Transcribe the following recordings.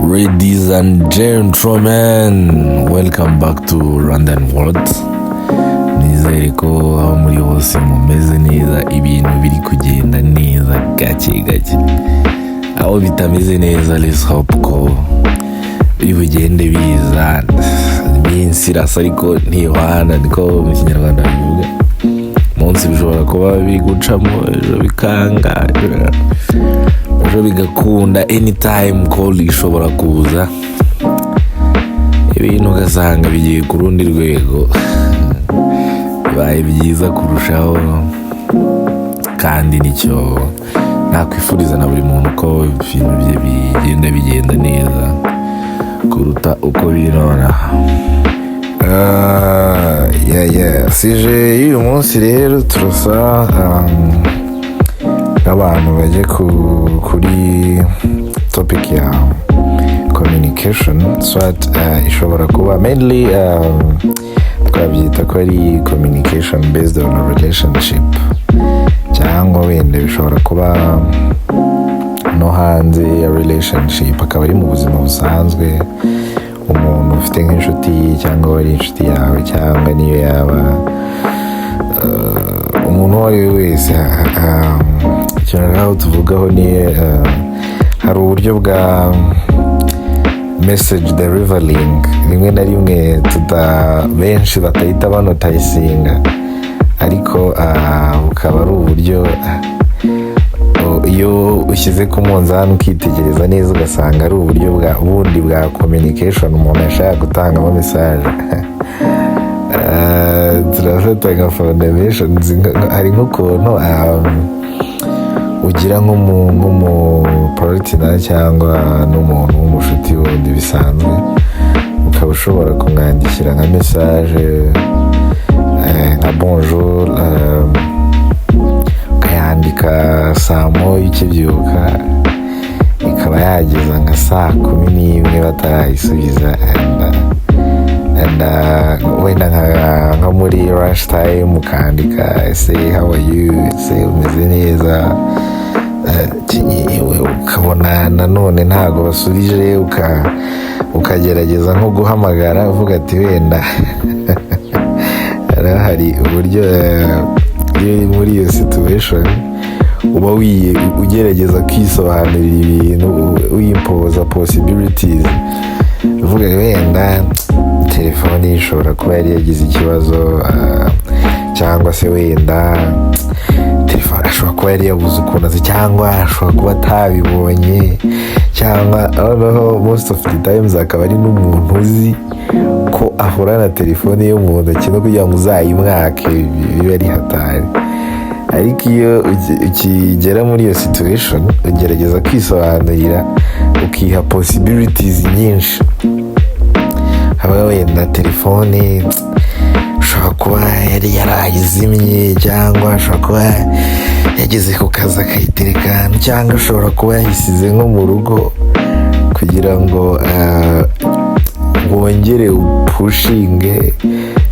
Ladies and gentlemen, welcome back to Rwandan World. Nizere ko aho muri hose mumeze neza, ibintu biri kugenda neza gake gake. Aho bitameze neza, let's hope ko biri bugende biza. Iminsi irasa ariko ntihwana, niko mu Kinyarwanda bivuga. Umunsi bishobora kuba biri gucamo, ejo bikanga, ejo bigakunda. Anytime call ishobora kuza, ibintu ugasanga bigiye ku rundi rwego, bibaye byiza kurushaho. Kandi nicyo nakwifuriza na buri muntu, ko ibintu bye bigenda bigenda neza kuruta uko biri nonaha. Yeah. Sujet y'uyu munsi rero, turasa nk'abantu bajya kuri topic ya communication. Soit ishobora kuba mainly twabyita ko ari communication based on a relationship, cyangwa wenda bishobora kuba no hanze ya relationship, akaba ari mu buzima busanzwe, umuntu ufite nk'inshuti cyangwa wari inshuti yawe, cyangwa niyo yaba umuntu uwo ari we wese. Ikintu rero tuvugaho ni hari uburyo bwa message delivering rimwe na rimwe tuta benshi batahita banoticinga, ariko bukaba ari uburyo iyo ushyize ku munzani ukitegereza neza, ugasanga ari uburyo bwa bundi bwa communication umuntu yashaka gutangamo message. Turafata nka foundations, hari nk'ukuntu ugira nk'umu partner cyangwa n'umuntu w'umushuti wundi bisanzwe, ukaba ushobora kumwandikira nka message, nka bonjour, ukayandika saa 1 ukibyuka, ikaba yageza nka saa 11 batarayisubiza. And wenda nka muri rush time ukandika: "Ese how are you? Ese umeze neza?" Ukabona nanone ntabwo basubije, ukagerageza nko guhamagara uvuga ati wenda rero hari uburyo iyo uri muri iyo situation uba ugerageza kwisobanurira ibintu, wimpoza possibilities, uvuga wenda telefone ishobora kuba yari yagize ikibazo, cyangwa se wenda telefone ashobora kuba yari yabuze ukuntu azi, cyangwa ashobora kuba atabibonye, cyangwa noneho most of the times akaba ari n'umuntu uzi ko ahorana telefone yo mu ntoki, no kugira ngo uzayimwake bibe ari hatari. Ariko iyo ukigera muri iyo situation, ugerageza kwisobanurira, ukiha possibilities nyinshi. Haba wenda telefone ashobora kuba yari yarayizimye, cyangwa ashobora kuba yageze ku kazi akayitereka, cyangwa ashobora kuba yayisize nko mu rugo kugira ngo wongere upushinge.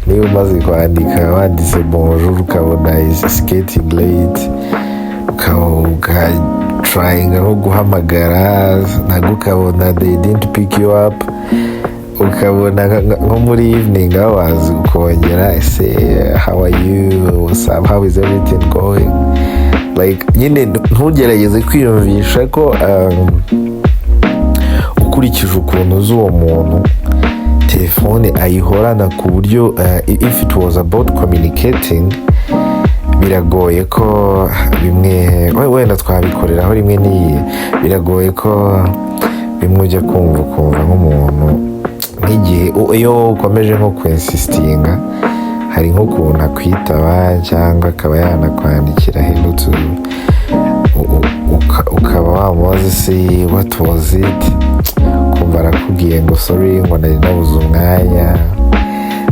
Niba umaze kwandika, wanditse bonjour, ukabona is getting late, ugatryinga nko guhamagara, nabwo ukabona they didn't pick you up, ukabona nko muri evening hours ukongera: "Ese how are you? What's up? How is everything going?" Like nyine ntugerageze kwiyumvisha ko ukurikije ukuntu uzi uwo muntu, telefone ayihorana, ku buryo if it was about communicating, biragoye ko bimwe wenda twabikoreraho rimwe n'iyi, biragoye ko bimwe ujya kumva ukumva nk'umuntu nk'igihe iyo ukomeje nko kwinsistinga, hari nk'ukuntu akwitaba cyangwa akaba yanakwandikira hello to ukaba wamubaza se what was it, kumva arakubwiye ngo sorry, ngo nari nabuze umwanya.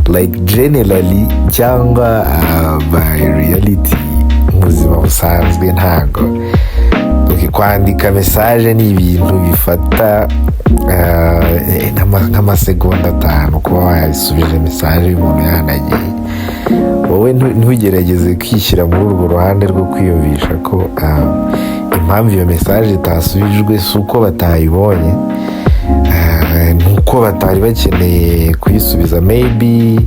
Like generally cyangwa by reality, mu buzima busanzwe ntago, okay, kwandika message ni ibintu bifata nk'amasegonda 5 kuba wayasubije message y'umuntu yanagiye. Wowe ntugerageze kwishyira muri urwo ruhande rwo kwiyumvisha ko impamvu iyo message itasubijwe si uko batayibonye. Nuko batari bakeneye kuyisubiza. Maybe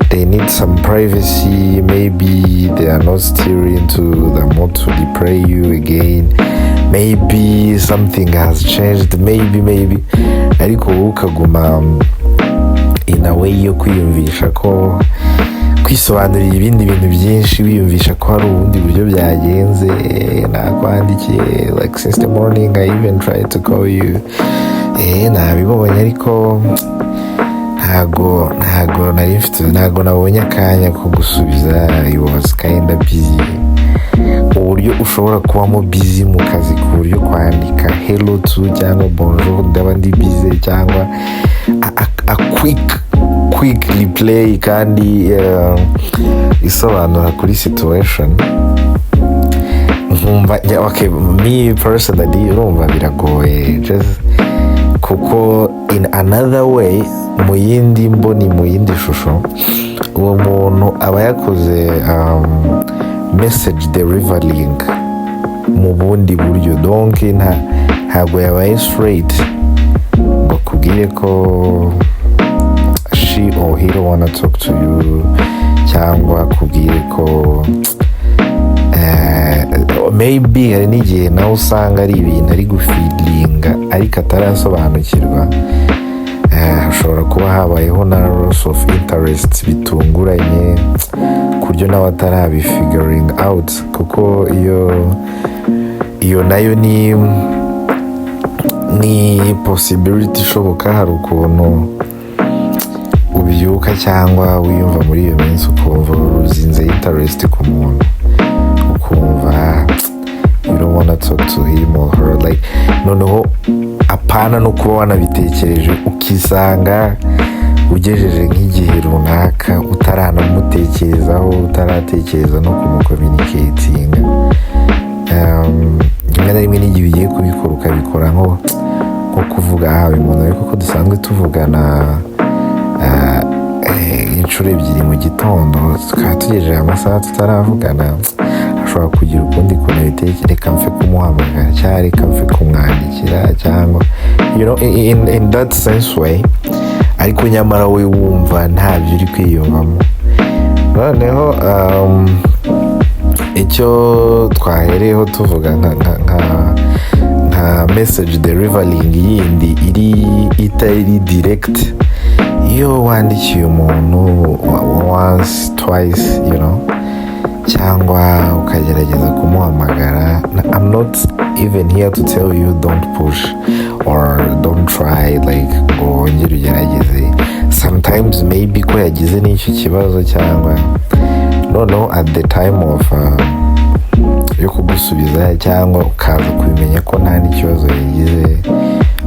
they need some privacy, maybe they are not still into the mood to reply you again, maybe something has changed, maybe. Ariko wowe ukaguma in a way yo kwiyumvisha ko kwisobanurira ibindi bintu byinshi, wiyumvisha ko hari ubundi buryo byagenze. Nakwandikiye like since the morning, I even tried to call you. Nabibonye, ariko ntago nari mfite, ntago nabonye akanya ko gusubiza. I was kinda busy. Uburyo ushobora kubamo busy mu kazi ku buryo kwandika "hello" to cyangwa "bonjour, ndaba ndi busy" cyangwa a quick reply kandi isobanura kuri situation, nkumva yeah, okay, me personally, urumva biragoye just kuko in another way, mu yindi mboni, mu yindi shusho, uwo muntu aba yakoze message delivering mu bundi buryo. Donc ntabwo yabaye straight ngo akubwire ko she or he don't wanna talk to you, cyangwa akubwire ko maybe hari n'igihe nawe usanga ari ibintu ari gufeelinga ariko atarasobanukirwa. Hashobora kuba habayeho na loss of interest bitunguranye ku buryo nawe atarabifiguring out, kuko iyo nayo ni possibility ishoboka. Hari ukuntu ubyuka cyangwa wiyumva muri iyo minsi, ukumva uzinze interest ku muntu, ukumva you don't wanna talk to him or her, like noneho apana no kuba wanabitekereje, ukisanga ugejeje nk'igihe runaka utaranamutekerezaho, utaratekereza no kumucommunicatinga. Rimwe na rimwe n'igihe ugiye kubikora, ukabikora nko kuvuga: "Ah, uyu muntu ariko ko dusanzwe tuvugana inshuro 2 mu gitondo, tukaba tugejeje amasaha tutaravugana, ashobora kugira ukundi kuntu abitekereza. Reka mfe kumuhamagara cyangwa reka mfe kumwandikira," cyangwa in that sense way. Ariko nyamara we wumva ntabyo uri kwiyumvamo. Noneho icyo twahereyeho tuvuga nka message delivering yindi iri itari direct, iyo wandikiye umuntu once, twice, cyangwa ukagerageza kumuhamagara, I'm not even here to tell you don't push or don't try, like ngo wongere ugerageze. Sometimes maybe ko yagize n'icyo kibazo, cyangwa noneho at the time of yo kugusubiza, cyangwa ukaza kubimenya ko nta n'ikibazo yagize,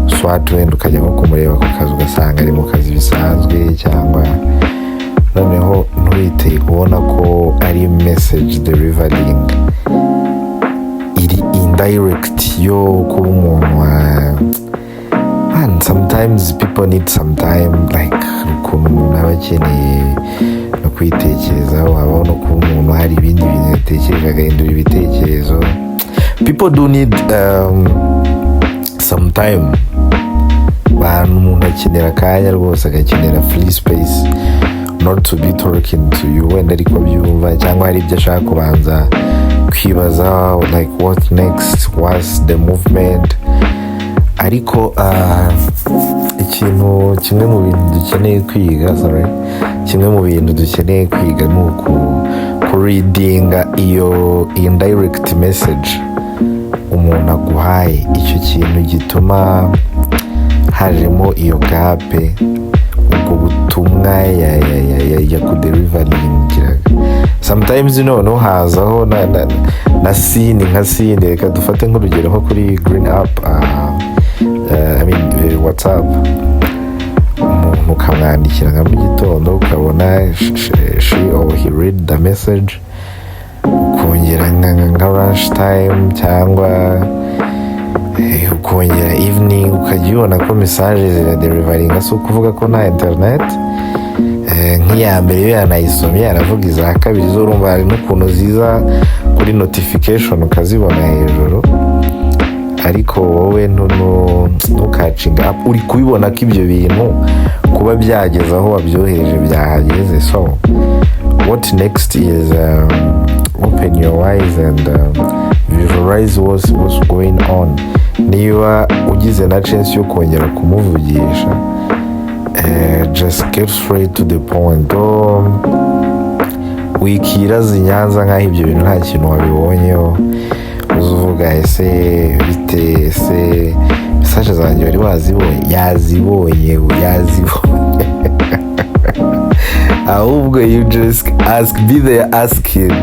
soit wenda ukajya nko kumureba ku kazi, ugasanga ari mu kazi bisanzwe, cyangwa noneho ntuhite ubona ko ari message delivering iri indirect yo kuba umuntu wa. Man, sometimes people need some time, like ukuntu umuntu aba akeneye no kwitekerezaho, habaho no kuba umuntu hari ibindi bintu yatekereje agahindura ibitekerezo. People do need some time. Bantu, umuntu akenera akanya rwose, agakenera free space not to be talking to you wenda ariko byumva, cyangwa hari ibyo ashaka kubanza kwibaza, like what next, what's the movement. Ariko ikintu kimwe mu bintu dukeneye kwiga, sorry, kimwe mu bintu dukeneye kwiga ni uku kureadinga iyo indirect message umuntu aguhaye. Icyo kintu gituma hajemo iyo gap, ubwo butumwa yakudeliveringaga, sometimes noneho hazaho na seen, nka seen. Reka dufate nk'urugero nko kuri green app, I mean, WhatsApp, umuntu ukamwandikira nka mu gitondo, ukabona she or he read the message, ukongera nka lunch time cyangwa ukongera evening, ukajya ubona ko message ziradeliveringa. Si ukuvuga ko nta internet. Nk'iya mbere iyo yanayisomye aravuga, iza kabiri zo urumva hari n'ukuntu ziza kuri notification ukazibona hejuru. Ariko wowe ntucatchinga up, uri kubibona ko ibyo bintu kuba byageze aho wabyohereje byahageze. So what next is open your eyes and visualize what's going on. Niba ugize na chance yo kongera kumuvugisha, just get straight to the point. Don't wikiraza i Nyanza nk'aho ibyo bintu nta kintu wabibonyeho. Uza uvuga: "Ese bite? Ese message zanjye wari wazibonye?" Yazibonye, yazibonye. Ahubwo you just ask, be there asking: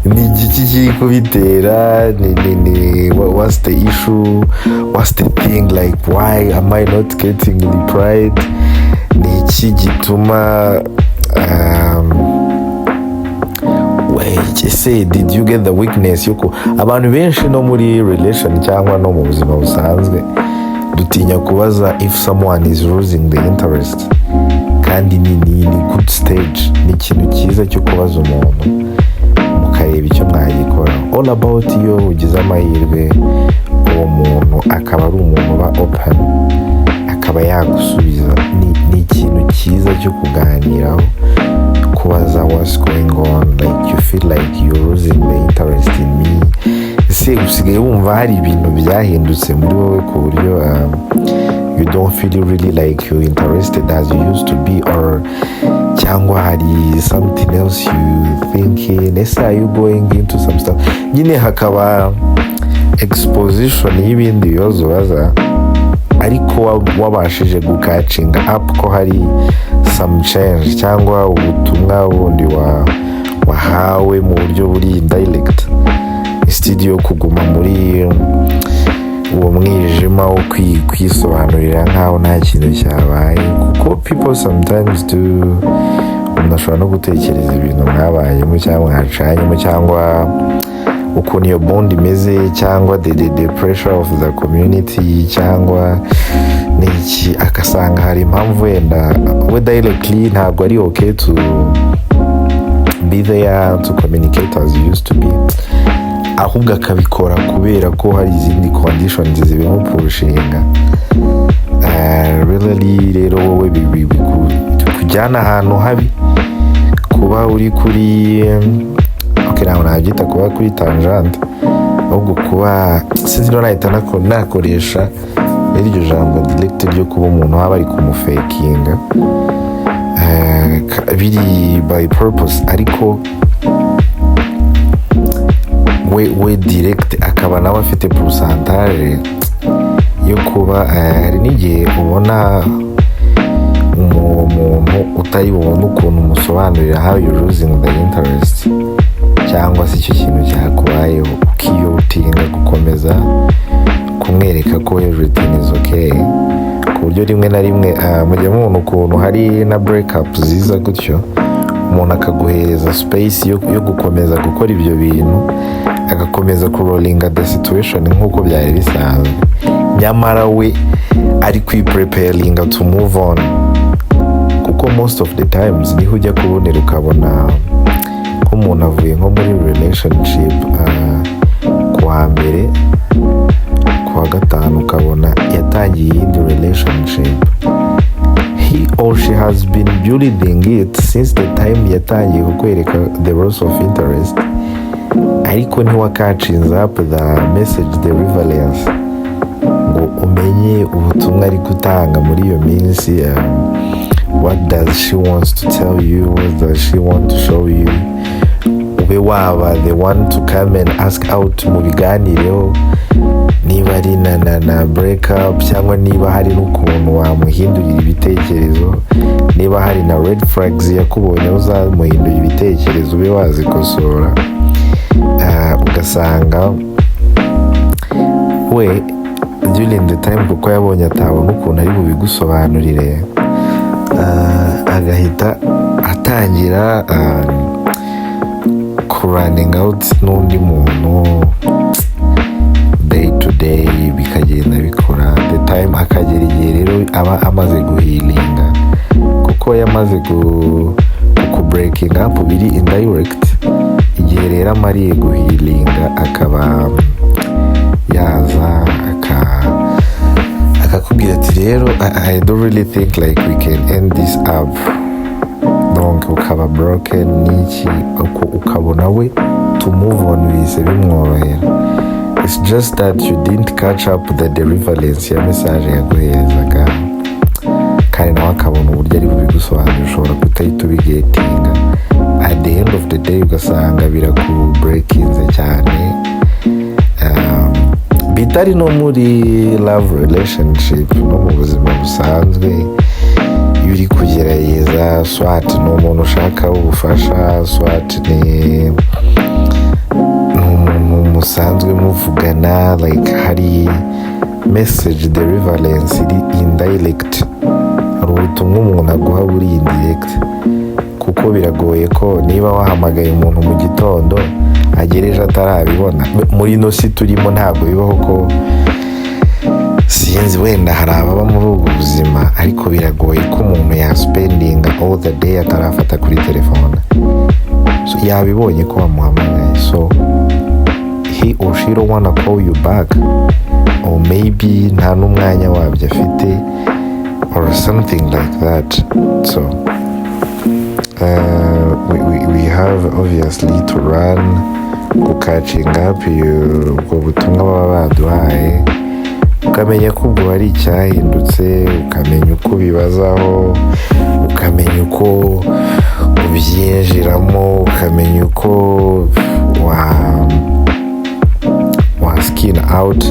ni igiki kiri kubitera? Ni what's the issue? What's the thing? Like, why am I not getting replied? Ni iki gituma wait, ese did you get the weakness yuko abantu benshi no muri relation cyangwa no mu buzima busanzwe dutinya kubaza if someone is losing the interest? Kandi ni good stage, ni ikintu cyiza cyo kubaza umuntu mukareba icyo mwagikora. All about iyo ugize amahirwe uwo muntu akaba ari umuntu uba open, akaba yagusubiza, ni ikintu cyiza cyo kuganiraho, kubaza what's going on, like you feel like you're losing the interest in me. Ese usigaye wumva hari ibintu byahindutse muri wowe ku buryo you don't feel really like you're interested as you used to be, or cyangwa hari something else you thinking? Ese are you going into some stuff? Nyine hakaba exposition y'ibindi bibazo baza, ariko wabashije gucatchinga up ko hari some change cyangwa ubutumwa bundi wahawe mu buryo buri indirect, instead yo kuguma muri uwo mwijima wo kwisobanurira nk'aho nta kintu cyabaye. Kuko people sometimes do, umuntu ashobora no gutekereza ibintu mwabayemo cyangwa mwacanyemo cyangwa ukuntu iyo bond imeze cyangwa the pressure of the community cyangwa n'iki, agasanga hari impamvu wenda we directly ntabwo ari okay to be there to communicate as you used to be, ahubwo akabikora kubera ko hari izindi conditions zibimupushinga. Really rero wowe bikujyana ahantu habi kuba uri kuri, okay, ntabwo nabyita kuba kuri tangente, ahubwo kuba, sinzi niba nahita nakoresha iryo jambo direct ryo kuba umuntu waba ari kumufakinga biri by purpose, ariko we direct akaba nawe afite pourcentage yo kuba hari n'igihe ubona umuntu utari bubone ukuntu umusobanurira how you losing the interest cyangwa se icyo kintu cyakubayeho, ukiyotinga gukomeza kumwereka ko everything is okay, ku buryo rimwe na rimwe mujya mubona ukuntu hari na break up ziza gutyo, umuntu akaguhereza space yo gukomeza gukora ibyo bintu, agakomeza kurollinga the situation nk'uko byari bisanzwe, nyamara we ari kwipreparinga to move on. Kuko most of the times niho ujya kubonera ukabona nk'umuntu avuye nko muri relationship ku wa mbere, ku wa gatanu ukabona yatangiye iyindi relationship. He or she has been building it since the time yatangiye kukwereka the loss of interest, ariko ntiwacatchinze up the message, the relevance, ngo umenye ubutumwa ari gutanga muri iyo minsi. What does she wants to tell you? What does she want to show you? Ube waba the one to come and ask out, mu biganireho, niba ari na break up, cyangwa niba hari n'ukuntu wamuhindurira ibitekerezo, niba hari na red flags yakubonye uzamuhindura ibitekerezo, ube wazikosora. Ugasanga we during the time, kuko yabonye atabona ukuntu ari bubigusobanurire, agahita atangira kurunning out n'undi muntu day to day, bikagenda bikora the time, akagera igihe rero aba amaze guhealinga, kuko yamaze ku breaking up biri indirect. Igihe rero amariye guhealinga, akaba yaza Akakubwira ati: "Rero I don't really think like we can end this up." Donc ukaba broken n'iki, ukabona we to move on bihise bimworohera. It's just that you didn't catch up the deliverance ya message yaguherezaga, kandi nawe akabona uburyo ari bubigusobanurira, ushobora kutahita ubigetinga. At the end of the day ugasanga birakubreakinze cyane. Bitari no muri love relationship, no mu buzima busanzwe, iyo uri kugerageza, soit ni umuntu ushaka ubufasha, soit ni umuntu musanzwe muvugana, like hari message deliverance iri indirect, hari ubutumwa umuntu aguha buri indirect, kuko biragoye ko niba wahamagaye umuntu mu gitondo agereje atarabibona. Muri ino si turimo ntabwo bibaho ko, sinzi, wenda hari ababa muri ubu buzima, ariko biragoye ko umuntu yaspendinga all the day atarafata kuri telefone. So, yabibonye ko wamuhamagaye, so he or she don't wanna call you back, or maybe nta n'umwanya wabyo afite or something like that. So we have obviously to run gucatching up ubwo butumwa baba baduhaye, ukamenya ko ubwo hari icyahindutse, ukamenya uko ubibazaho, ukamenya uko ubyinjiramo, ukamenya uko wa skin out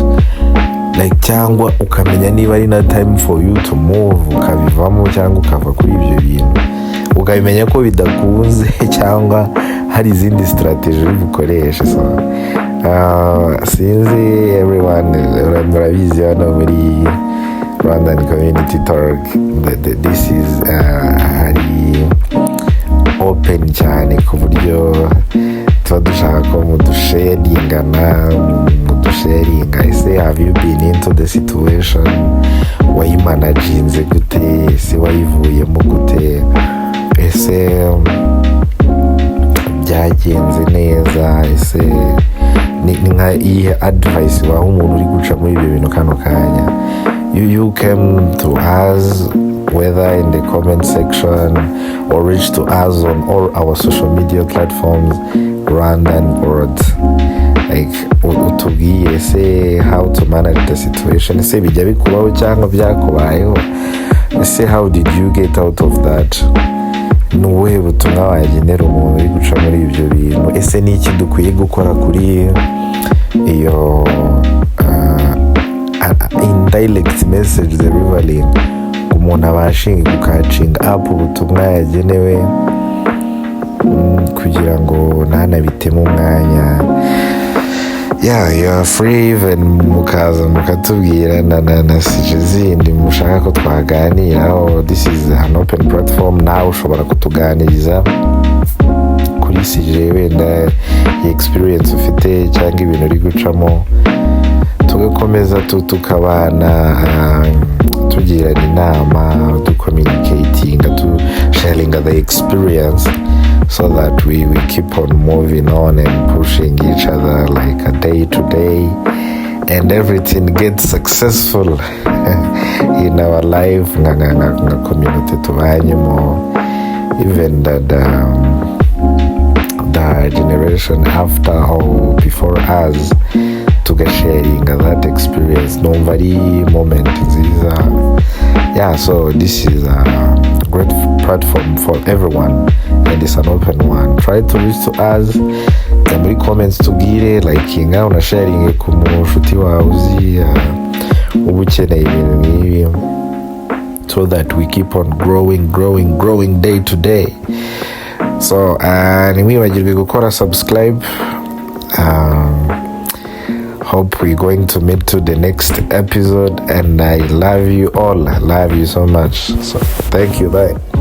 like, cyangwa ukamenya niba ari na time for you to move, ukabivamo cyangwa ukava kuri ibyo bintu, ukabimenya ko bidakunze cyangwa hari izindi strategy uri bukoreshe. So sinzi, everyone murabizi hano muri Rwandan Community Talk this is hari open cyane, ku buryo tuba dushaka ko mudusharingana, mudusharinga. Ese have you been into the situation? Wayimanaginze gute? Ese wayivuyemo gute? Ese byagenze neza? Ese ni nka iyihe advice waha umuntu uri guca muri ibyo bintu kano kanya? You came to us whether in the comment section or reach to us on all our social media platforms, Rwandan World, like utubwire ese how to manage the situation. Ese bijya bikubaho cyangwa byakubayeho? Ese how did you get out of that? Ni ubuhe butumwa wagenera umuntu uri guca muri ibyo bintu? Ese ni iki dukwiye gukora kuri iyo indirect message delivering, ngo umuntu abashe gucatchinga up ubutumwa yagenewe, kugira ngo ntanabitemo umwanya? Yeah, you are free even mukaza mukatubwira na sujet zindi mushaka ko twaganiraho. This is an open platform. Nawe ushobora kutuganiriza kuri sujet wenda ya experience ufite cyangwa ibintu uri gucamo, tugakomeza tukabana, tugirana inama, ducommunicatinga, tu sharinga the experience so that we keep on moving on and pushing each other like a day to day and everything gets successful in our life nka community tubanyemo, even the generation after or before us, tugasharinga that experience. Numva ari moment nziza. Yeah, so this is a great platform for everyone and it's an open one. Try to reach to us, jya muri comments tubwire, likinga, unasharinge ku mushuti wawe uzi uba ukeneye ibintu nk'ibi, so that we keep on growing, growing, growing day to day. So ntimwibagirwe gukora subscribe. Hope we're going to meet to the next episode, and I love you all. I love you so much. So thank you. Bye.